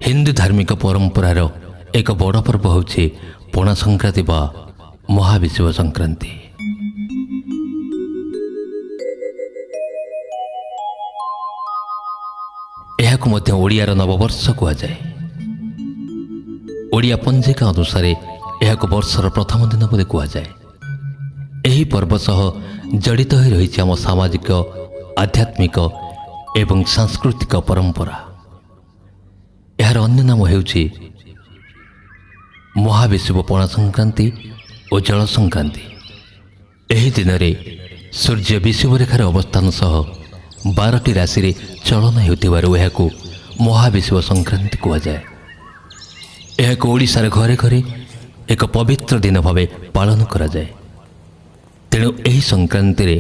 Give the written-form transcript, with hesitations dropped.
ହିନ୍ଦୁ ଧାର୍ମିକ ପରମ୍ପରାର ଏକ ବଡ଼ ପର୍ବ ହେଉଛି ପଣା ସଂକ୍ରାନ୍ତି ବା ମହାବିଷୁବ ସଂକ୍ରାନ୍ତି। ଏହାକୁ ମଧ୍ୟ ଓଡ଼ିଆର ନବବର୍ଷ କୁହାଯାଏ। ଓଡ଼ିଆ ପଞ୍ଜିକା ଅନୁସାରେ ଏହାକୁ ବର୍ଷର ପ୍ରଥମ ଦିନ ବୋଲି କୁହାଯାଏ। ଏହି ପର୍ବ ସହ ଜଡ଼ିତ ହୋଇ ରହିଛି ଆମ ସାମାଜିକ, ଆଧ୍ୟାତ୍ମିକ ଏବଂ ସାଂସ୍କୃତିକ ପରମ୍ପରା। ଏହାର ଅନ୍ୟ ନାମ ହେଉଛି ମହାବିଷୁବ ପଣା ସଂକ୍ରାନ୍ତି ଓ ଜଳ ସଂକ୍ରାନ୍ତି। ଏହି ଦିନରେ ସୂର୍ଯ୍ୟ ବିଷୁବରେଖାର ଅବସ୍ଥାନ ସହ 12ଟି ରାଶିରେ ଚଳନ ହେଉଥିବାରୁ ଏହାକୁ ମହାବିଷୁବ ସଂକ୍ରାନ୍ତି କୁହାଯାଏ। ଏହାକୁ ଓଡ଼ିଶାର ଘରେ ଘରେ ଏକ ପବିତ୍ର ଦିନ ଭାବେ ପାଳନ କରାଯାଏ। ତେଣୁ ଏହି ସଂକ୍ରାନ୍ତିରେ